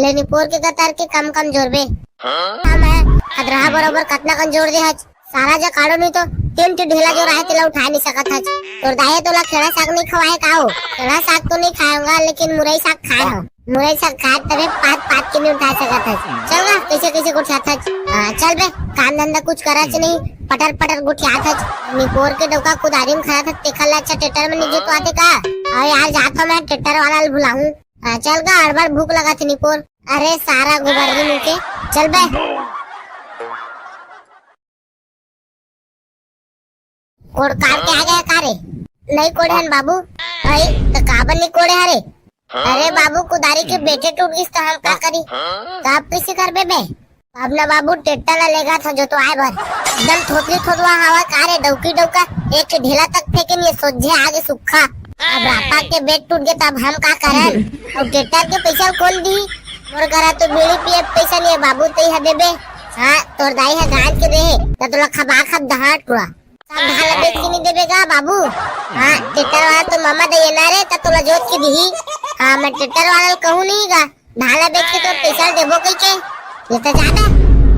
ले निपोर के कतर के कम कम जोरबे। हाँ, मैं खतरहा बरोबर कतना कन जोर दे हच। सारा जकाड़ो नहीं तो तीन ठी ढेला जोर आहे, तेला उठा नहीं सकत हच। तोर दाई तोला खेड़ा साग नहीं खवाए का हो? खेड़ा साग तो नहीं खाए होगा, लेकिन मुरई साग खाए हव। मुरई साग खाए तबे पात पात के नहीं उठा सकत हच। चल गा, कैसे कैसे गोठियात हच। हाँ, चल बे, काम धंधा कुछ करच नहीं, पटर पटर गोठियात हच। निपोर के डौका कुदारी में खड़ा था, तेखर ले अच्छा ट्रैक्टर में नहीं जोतवाते का? अउ यार, जात हव मैं ट्रैक्टर वाला ल बुलाहूँ। हाँ, चल गा, अड़बड़ भूख लगत हे निपोर। अरे सारा गुबरनी मुँह के, चल बे। कोड़ काट के आ गया का रे? नहीं कोड़े हन बाबू। अरे, तो काबर नहीं कोड़े हरे? अरे बाबू, कुदारी के बेटे टूट गिस तो हम का करी? तो आप कैसे करबे बे? अब ना बाबू, ट्रैक्टर ला लेगा था जोतवाए बर। एकदम थोतली थोतवा हवा का रे, डौकी डौका, एक ढेला तक फेंके नहीं, सोझे आगे सुक्खा। अब रापा के बेट टूट गे, तब हम का करन? अउ ट्रैक्टर के पैसा कोन दी? मोर करा तो बीड़ी पिए पैसा नहीं है बाबू, तई ह देबे। हाँ, तोर दाई ह गांज के देहे, त तोला खबा खब दहाड़ टुरा। अब धान ला बेच के नहीं देबे गा बाबू? हाँ, ट्रैक्टर वाला तो मामा दे ना रे, त तोला जोत के दिही। हाँ, मैं ट्रैक्टर वाला ल कहूँ नहीं गा, धान ला बेच के तोर पैसा ल देबो कही के। ये तो जाना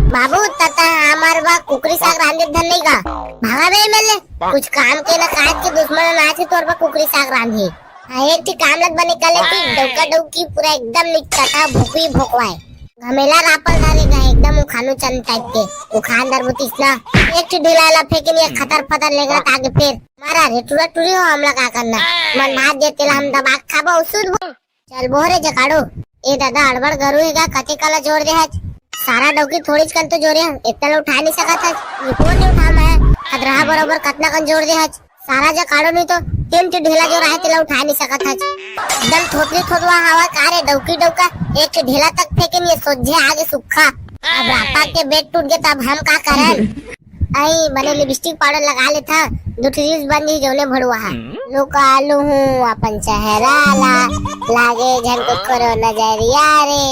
बाबू, तता हमार बा कुकरी साग रांधे धन नहीं गा। भागा बे एमएलए, कुछ काम के ना काज के, दुश्मन ना आज के तोर बा कुकरी साग रांधे। हाँ, एक ठी काम लत बने कर लेती, डौका डौकी पूरा एकदम निकटा था, भोकवी भोकवाए। घमेला रापल धरे गा, एकदम उखानू चंद टाइप के, उखान दरबू तिसना। एक ठी ढेला ला फेंके नहीं, खतर फतर लेंगड़ा तागे फेर। मारा रे, टुरा टुरी हो, हमला का करना? मन भात दे तेला हम दबा के खाबो, सुध बो। चल बोहरे जकाड़ो। ए दादा, अड़बड़ गरु हे गा, कते काला जोर दे हच। सारा डौकी थोड़ीच कन तो जोरे हन, इतना ला उठा नहीं सकत हच। ये फोन नहीं उठा मैं, खतरा बरोबर कतना कन जोर दे हच। सारा जकाड़ो नहीं तो तीन ठी ढेला जोर आहे, तेला उठा नहीं सकत हच। एकदम थोतली थोतवा हवा का रे, डौकी डौका, एक ठी ढेला तक फेंके नहीं, सोझे आगे सुखा। अब रापा के बेट टूट गए, तब हम का करन? आई, बने लिपस्टिक पाउडर लगा लेथा, दू ठी रील्स बन जही जौने भड़ुआ हा। लुका लूहूं अपन चेहरा ला, लागे झन को करो नजरिया रे,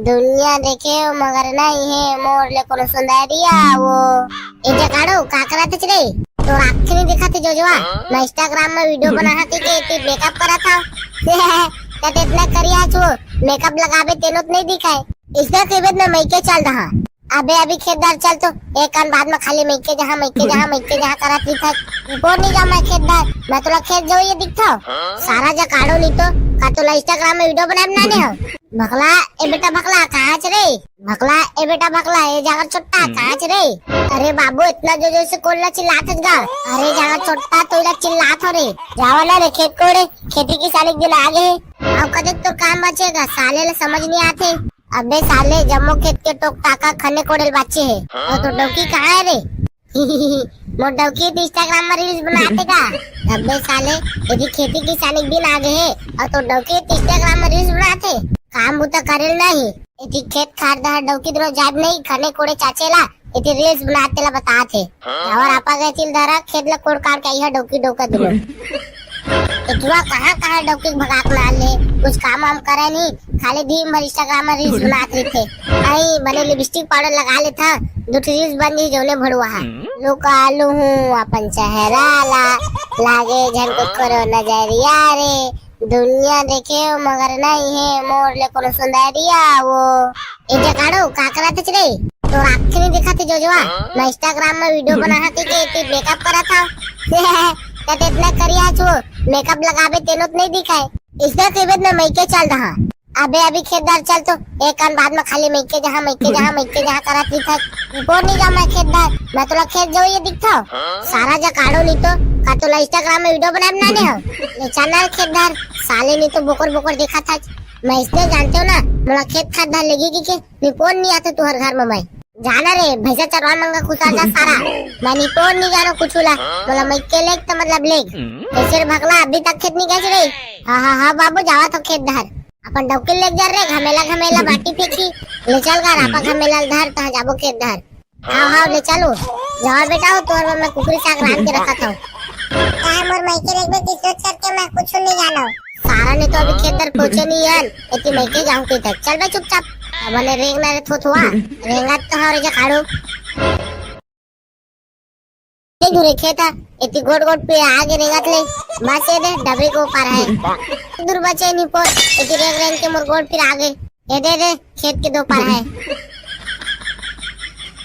दुनिया देखे मगर नहीं है मोर ले कोनो सुंदरिया वो। ए जगाड़ो, का करत हच रे? तोर आँखें नहीं दिखत हे जोजवा, मैं Instagram में वीडियो बना हा के, के, के मेकअप करत हा। तत इतना करिया छो, मेकअप लगाबे तेनो तो नहीं दिखाए। इसका केबे मैं मइके चल रहा। अबे अभी खेत डहर चल तो, एक कान बाद में खाली मइके जहाँ, मइके जहाँ, मइके जहाँ करत रही था। रिपोर्ट नहीं जाऊँ मैं खेत डहर, मैं तोला खेत जाऊँ ये दिखता हूँ। सारा जकाड़ो नहीं तो, का तोला Instagram में वीडियो बनाए बनाने हो? भकला, ए बेटा भकला, कहाँ च रे? भकला, ए बेटा भकला, ए जागर छोट्टा, कहाँ च रे? अरे बाबू, इतना जोर जोर से कोल्ला चिल्लात हस गा। अरे जागर छोट्टा, तो इला चिल्लात हो रे। जावा ना रे खेत कोड़े, खेती किसानी के दिन आगे हे। अब कदे तो काम बचेगा, साले ला समझ नहीं आते। अबे साले, जम्मो खेत के टोक टाका खने कोड़े ल बाचे हे। और तो डौकी कहाँ है रे? मोर डौकी तो Instagram में रील्स बनाते का? अबे साले, यदि खेती किसानी के दिन आगे हे और तो डौकी तो Instagram में रील्स बनाते, काम बुता करेल नहीं। यदि खेत खार दहा डौकी दुनो जाब नहीं, खने कोड़े चाचे ला, यदि रील्स बनाते ला बताते। और आपा गए तिल धरा, खेत ला कोड़ काड़ के आई है डौकी डौका दुनो। इतना कहाँ कहाँ डौकी भगा के लान ले, कुछ काम वाम करे नहीं, खाली दिन भर Instagram में रील्स बनात रहिथे। आई, बने लिपस्टिक पाउडर लगा लेथा, दू ठी रील्स बन जही जौने भड़ुआ हा। लुका लूहूं अपन चेहरा ला, लागे झन को करो नजरिया रे, दुनिया देखे मगर नहीं है मोर ले कोनो सुंदरिया वो। ए जगाड़ो, का करत हच रे? तोर आँखें नहीं दिखत हे जोजवा, मैं Instagram में वीडियो बना हा के, के, के मेकअप करत हा। तत इतना करिया छो, मेकअप लगाबे तेनो तो नहीं दिखाए। इसका केबे मैं मइके चल रहा। अबे अभी खेत डहर चल तो, एक कान बाद में खाली मइके जहाँ, मइके जहाँ, मइके जहाँ करत रही था। रिपोर्ट नहीं जाऊँ मैं खेत डहर, मैं तोला खेत जाऊँ ये दिखता हूँ। सारा जकाड़ो नहीं तो, का तोला Instagram में वीडियो बनाए बनाने हो? ले चल ना खेत डहर, साले नहीं तो बोकर बोकर दिखत हच। मैं इसने जानते हो ना, मोला खेत खार डहर लेगी कि के, रिपोर्ट नहीं आते तुहर घर में मैं। जाना रे, भैंसा चरवा मंगा कुछ आ जा सारा। मैं निपोर नहीं जानो कुछ ला। बोला मैं के लेग तो मतलब लेग। कैसे रे भकला, अभी तक खेत नहीं गए रे? हाँ, हाँ, हाँ बाबू, जावा तो खेत डहर। अपन डौकी लेग जा रे, घमेला, घमेला बाटी फेंकी। ले चल गा, रापा घमेला धर, तहाँ जाबो खेत डहर। हाँ, हाँ, ले चलो। जावा बेटा, हो तोर बर मैं कुकरी साग रांध के रखत हूँ। का मोर मइके लेग बे, किस सोच करके मैं कुछ नहीं जानो। सारा ने तो अभी खेत डहर पहुंचे नहीं है, एती मइके जाऊं के तक। चल बे चुपचाप। अब ने रेंग ना रे थोथुआ, रेंगत तो हरे जकाड़ो। ए दूरे खेत हा, एती गोट गोट पे आगे रेंगत ले। बस ये दे, डबरी को पार है। दूर बचे नहीं पोर, एती रेंग रेंग के मोर गोट फिर आगे। ये दे दे, खेत के दो पार है।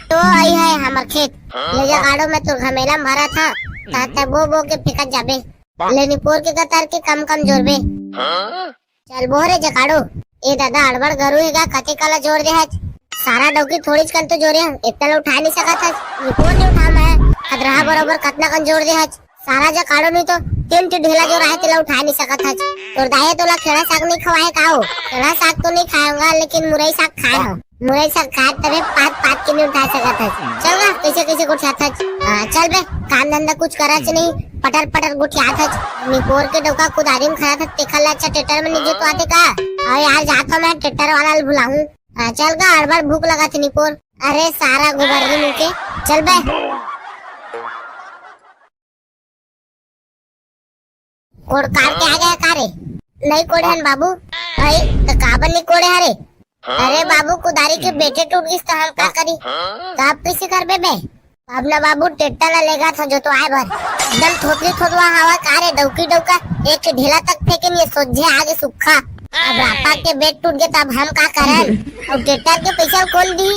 तो आई है हमर खेत। ले जगाड़ो, मैं तोर घमेला में भरा था, ता ते बो बो के फेंकत जाबे। ले निपोर के कतार के कम कम जोरबे। चल बोहरे जकाड़ो। ए दादा, अड़बड़ गरु हे गा, कते काला जोर दे हच। सारा डौकी थोड़ीच कन तो जोरे हन, इतना ला उठा नहीं सकत हच। निपोर नहीं उठा मैं, खतरा बरोबर कतना कन जोर दे हच। सारा जकाड़ो नहीं तो तीन ठी ढेला जोर आहे, तेला उठा नहीं सकत हच। तोर दाई तोला खेड़ा साग नहीं खवाए का हो? खेड़ा साग तो नहीं खाऊंगा, लेकिन मुरई साग खाए हो। मुरई साग खाए तबे पात पात के नहीं उठा सकत हच। चल ना, कैसे कैसे गोठियात हच। हाँ, चल बे, काम धंधा कुछ करच नहीं, पटर पटर गोठियात हच। निपोर के डौका कुदारी में खड़ा था, तेखा ला अच्छा ट्रैक्टर में नहीं जोतवाते का? अरे यार, जात हो मैं ट्रैक्टर वाला ल बुलाऊं। हाँ, चल का, अड़बड़ भूख लगा थी निपोर। अरे सारा गुबर्री मुंह के, चल बे। कोड़ काट के आ गया का रे? नहीं कोड़े हन बाबू। भाई, तो काबर नहीं कोड़े हरे? अरे बाबू, कुदारी के बेटे टूट गिस तो हम का करी? तो आप कैसे करबे बे? अब ना बाबू, टेट्टा ला लेगा था जोतवाए बर। एकदम थोतरी थोतवा हवा का रे, डौकी डौका, एक ढेला तक फेंके नहीं, सोझे आगे सुक्खा। अब रापा के बेट टूट गए, तब हम का करन? और टेट्टा के पैसा कौन दी?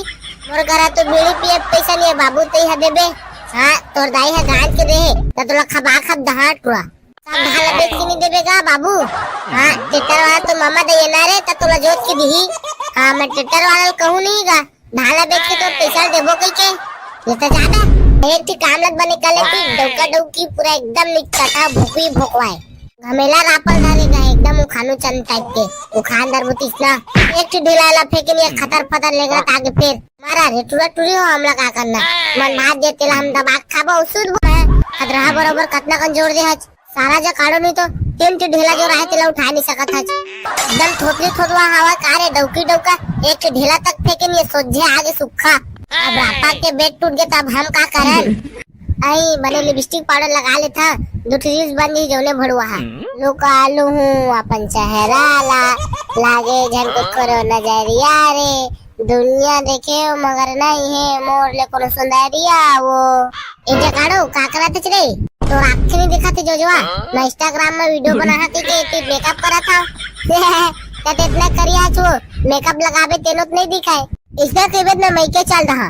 मोर करा तो बीड़ी पिए पैसा नहीं है बाबू, तई ह देबे। हाँ, तोर दाई ह गांज के देहे, त तोला खबा खब दहाड़ टुरा। सब धान ला बेच के नहीं देबे गा बाबू? हाँ, टेट्टर वाला तो मामा दे ना रे, त तोला जोत के दिही। हाँ, मैं टेट्टर वाला ल कहूँ नहीं गा, धान ला बेच के तोर पैसा ल देबो कही के। ये तो जाबे, एक ठी काम लग बने कर लेती, डौका डौकी पूरा एकदम निचटा भोकवी भोकवाए। घमेला रापल धरे गा, एकदम उखानू चंद टाइप के, उखान दर बुतीस ना। एक ठी ढिला ला फेंके नहीं, खतर फतर लेगत आगे फेर। मारा रे, टुरा टुरी हो, हमला का करना? मन भात दे तेला हम दबा के खाबो, सुध बोले। खतरहा बरोबर कतना कन जोर दे हच। सारा जा काढ़ो नहीं तो तीन ठी ढेला जो रहे तेला उठा नहीं सकत हच। एकदम थोतरी थोतवा हवा का रे, डौकी डौका, एक ठी ढेला तक फेंके नहीं, सोझे आगे सुक्खा। अब रापा के बेट टूट गए, तब हम का करन? आई बने लिपस्टिक पाउडर लगा लेथा, दू ठी रील्स बन जी जौने भड़ुआ हा। लुका लूहूं अपन चेहरा ला, लागे झन को करो नजरिया रे। दुनिया देखे हो मगर नहीं है मोर ले कोनो सुंदरिया वो। ए जगाड़ो, का करत हच रे? तोर आँखें नहीं दिखत हे जोजवा। मैं Instagram में वीडियो बनाहा कहिके एती मेकअप करत हव। त इतना करिया छो, मेकअप लगाबे तेनो त नहीं दिखाए। इसने कहिबे त मैं मइके चल रहा।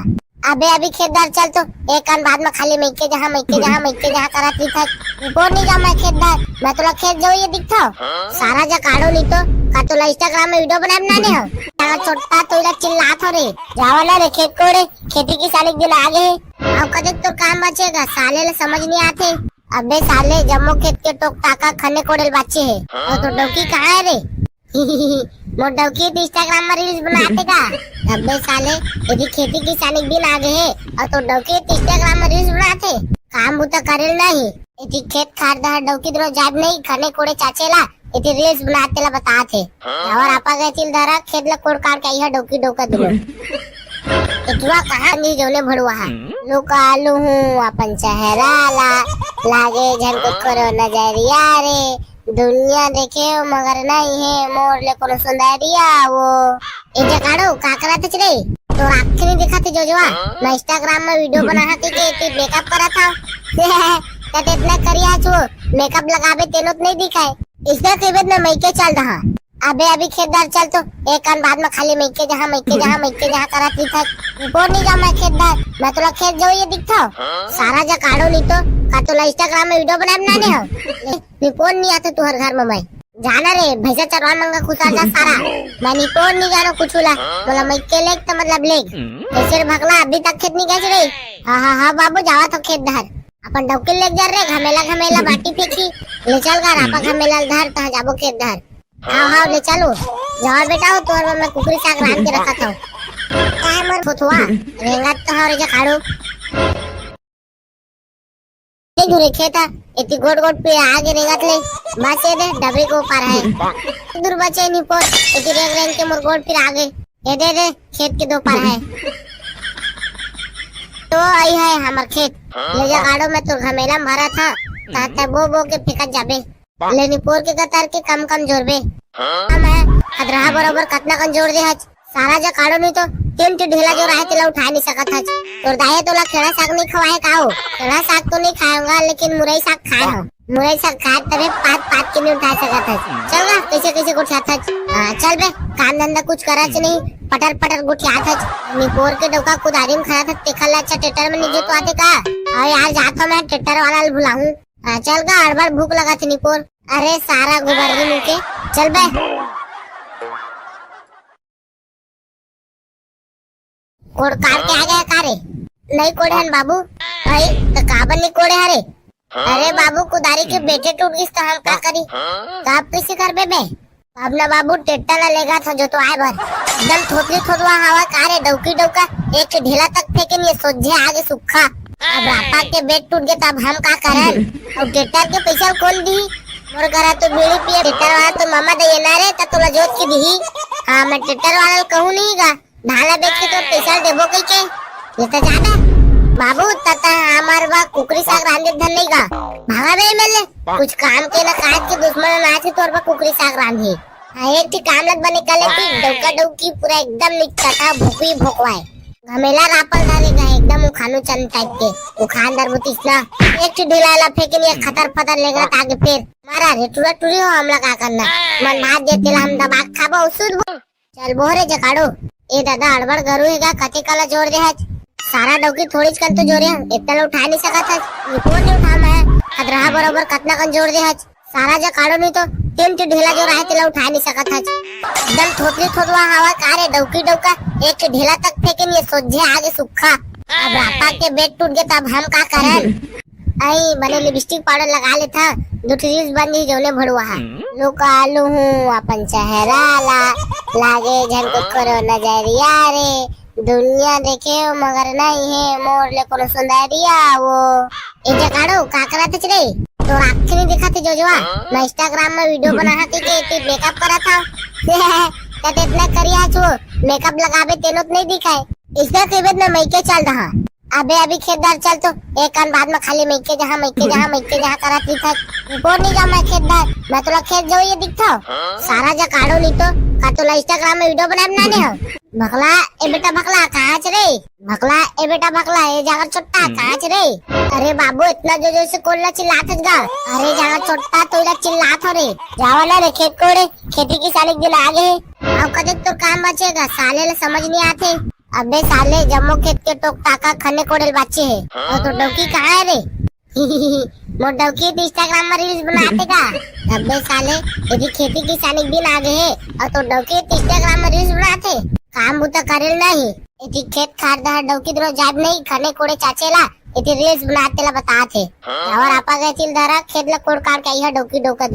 अबे अभी खेत डहर चल तो, एक कान बाद में खाली मइके जहाँ, मइके जहाँ, मइके जहाँ करत रहिथस। निपोर नहीं जाऊँ मैं खेत डहर, मैं तोला खेत जाऊँ ये दिखथव। सारा जा काढ़ो नहीं तो, का तोला Instagram में वीडियो बनाए बनाने हो? यहाँ छोटा तो इला चिल्लात हो रे, जावा ना रे खेत कोड़े, खेती किसानी के दिन आगे हे। अब कदे तोर काम बचेगा, साले ले समझ नहीं आते। अबे साले, जम्मो खेत के टोक टाका खने कोड़े ल बाचे हे। और तो डौकी कहाँ है रे? मोर डौकी त Instagram में रील्स बनाथे का? अबे साले, यदि खेती किसानी के दिन आगे हे और तो डौकी त Instagram में रील्स बनाथे, काम बुता करेल नहीं। यदि खेत खार डहर डौकी दरो जाब नहीं, खने कोड़े चाचे ला, यदि रील्स बनाथे ला बताथे। और आपा गए तिल धरा, खेत ला कोड़ काड़ के आई है डौकी डौका दरो। इतवा कहाँ नहीं जौने भड़ुआ हा। लुका लूहूं अपन चेहरा ला, लागे झन को करो नजरिया रे। दुनिया देखे हो मगर नहीं है मोर ले कोनो सुंदरिया वो। ए जगाड़ो, का करत हच रे? तोर आँखें नहीं दिखत हे जोजवा। मैं Instagram में वीडियो बनाहा कहिके एती मेकअप करत हव। त इतना करिया छो, मेकअप लगाबे तेनो त नहीं दिखाए। इसने कहिबे त मैं मइके चल रहा। अबे अभी खेत डहर चल तो, एक कान बाद में खाली मइके जहाँ, मइके जहाँ, मइके जहाँ करत रहिथस। निपोर नहीं जाऊँ मैं खेत डहर, मैं तोला खेत जाऊँ ये दिखथव। सारा जा काढ़ो नहीं तो, का तोला Instagram में वीडियो बनाए बनाने हो? निपोर नहीं आते तुहर घर में मैं। जाना रे, भैंसा चरवा मंगा कुछ आ जा सारा। मैं निपोर नहीं जानो कुछ ला। बोला मइके लेग त मतलब लेग। कैसे रे भगला, अभी तक खेत नहीं गए रे? हाँ, हाँ, हाँ बाबू, जावा तो खेत डहर। अपन डौकी लेग जा रे, घमेला, घमेला बाटी फेंकी। ले चल गा, रापा घमेला धर, तहाँ जाबो खेत डहर। हाँ, हाँ, ले चलो। जाओ बेटा, हो तोर बर मैं कुकरी साग रांध के रखत हव। काय मोर थोथुआ, रेंगत तो हव रे जखाड़ू। ए धुरे खेत हा, एती गोट गोट पीर आगे रेंगत ले। बस ये दे, डबरी को पार है। दूर बचे नहीं पोत, एती रेंग रेंग के मोर गोट पीर आगे। ये दे दे, खेत के दो पार है। तो आई है हमर खेत। ले जा गाड़ो में तोर घमेला में भरा था, ताते बो बो के फेंकत जाबे। ले निपोर के कतार के कम कम जोरबे। हाँ, मैं खतरहा बरोबर कतना कन जोर दे हच। सारा जो काढ़ो नहीं तो तीन ठी ढेला जो रहे तेला उठा नहीं सकत हच। तोर दाई तोला खेड़ा साग नहीं खवाए का हो? खेड़ा साग तो नहीं खाऊंगा, लेकिन मुरई साग खाए हो। मुरई साग खाए तबे पात पात के नहीं उठा सकत हच। चल गा, कैसे कैसे गोठियात हच। हाँ, चल बे, काम धंधा कुछ करच नहीं, पटर पटर गोठियात हच। निपोर के डौका कुदारी में खड़ा था, तेखा ला अच्छा टेटर में नहीं जोतवाते का? अरे यार, जात हो मैं टेटर वाला ल बुलाऊं। हाँ, चल गा, अड़बड़ भूख लगा थी निपोर। अरे सारा गुबर्री मुंह के, चल बे। कोड़ काट के आ गया का रे? नहीं कोड़े हन बाबू। भाई, तो काबर नहीं कोड़े हरे? अरे बाबू, कुदारी के बेटे टूट गिस तो हम का करी? तो आप कैसे करबे बे? अब ना बाबू, टेट्टा ला लेगा था जोतवाए बर। एकदम थोतरी थोतवा हवा का रे, डौकी डौका, एक ढेला तक फेंके नहीं, सोझे आगे सुक्खा। अब रापा के बेट टूट गए, तब हम का करन? और टेट्टर के पैसा कौन दी? मोर करा तो बीड़ी पिए, टेट्टर वाला तो मामा दे ना रे, त तोला जोत के दिही। हाँ, मैं टेट्टर वाला ल कहूँ नहीं गा, धान ला बेच के तोर पैसा ल देबो कही के। ये तो जाबे। बाबू, तता हमार बा कुकरी साग रांधे धन नहीं गा। भागा बे मेले, कुछ काम के ना काज के, दुश्मन अनाज के तोर बा कुकरी साग रांधी। हाँ, एक ठी काम लग बने कले की डौका डौकी पूरा एकदम निचटा भोकवी भोकवाए। घमेला रापल धरे गा, एकदम एकदम उखानू चंद टाइप के। उखान दर बुतिस ना, एक ठो ढेला ला फेंके नहीं, खतर पतर लेगत आगे फेर मारा रे टुरा टुरी हो, हमला का करना? मन भात दे तेला हम दबा के खाबो, सुध बो। चल बोहरे जकाड़ो। ए दादा, अड़बड़ गरु हे गा, कते काला जोर दे हच? सारा डौकी थोड़ीच कन तो जोरे हन, इतना ला उठा नहीं सकत हच। ये फोन नहीं उठा मैं, खतरहा बरोबर कतना कन जोर दे हच। सारा जकाड़ो नहीं तो तीन ठो ढेला जोर आहे, तेला उठा नहीं सकत हच। एकदम थोतरी थोतवा हवा का रे डौकी डौका, एक ठो ढेला तक फेंके नहीं, सोझे आगे सुक्खा। अब रापा के बेट टूट गए, तब हम का करन? आई, बने लिपस्टिक पाउडर लगा लेथा, दू ठो रील्स बन जही जौने भड़ुआ हा। लुका लूहूं अपन चेहरा ला, लागे झन को करो नजरिया रे। दुनिया देखे हो मगर नहीं है मोर ले कोनो सुंदरिया वो। ए जकाड़ो, का करत हच रे? तो आँख नहीं दिखत हे जोजवा, मैं Instagram में वीडियो बना हा के, के मेकअप करत हा। तब इतना करिया छो, मेकअप लगाबे तेनो तो नहीं दिखाए। इसने कहिबे मैं मइके चल रहा। अबे अभी खेत डहर चल तो, एक कान बाद में खाली मइके जहाँ, मइके जहाँ, मइके जहाँ करत रहिथस। कोन नहीं जाऊँ मैं खेत डहर, मैं तोला खेत जाऊँ ये दिखथव। सारा जकाड़ो नहीं तो, का तोला Instagram में वीडियो बनाए बनाने हो? भकला, ए बेटा भकला, कहाँ हच रे? भकला, ए बेटा भकला, ए जांगर चोट्टा, कहाँ हच रे? अरे बाबू, इतना जोर जोर से कोन ला चिल्लात हच गा? अरे जांगर चोट्टा, तोला चिल्लात हो रे। जावा ना रे खेत कोड़े, खेती किसानी के दिन आ गए। अब कदे तोर काम बचेगा, साले ले समझ नहीं आते। अबे साले, जम्मो खेत के टोक टाका खने कोड़े ल बाचे हे। और तो डौकी कहाँ है रे? मोर डौकी तो Instagram में रील्स बनाते का। अबे साले, यदि खेती किसानी के दिन आ गए हे और तो डौकी तो Instagram में रील्स बनाते, काम बुता करेल नहीं। यदि खेत खार डहर डौकी दोनों जाब नहीं, खने कोड़े चाचे ला, यदि रील्स बनाते ला बताते। और आपा गए चिल धरा, खेत ला कोड़ काड़ के आई है डौकी डौका।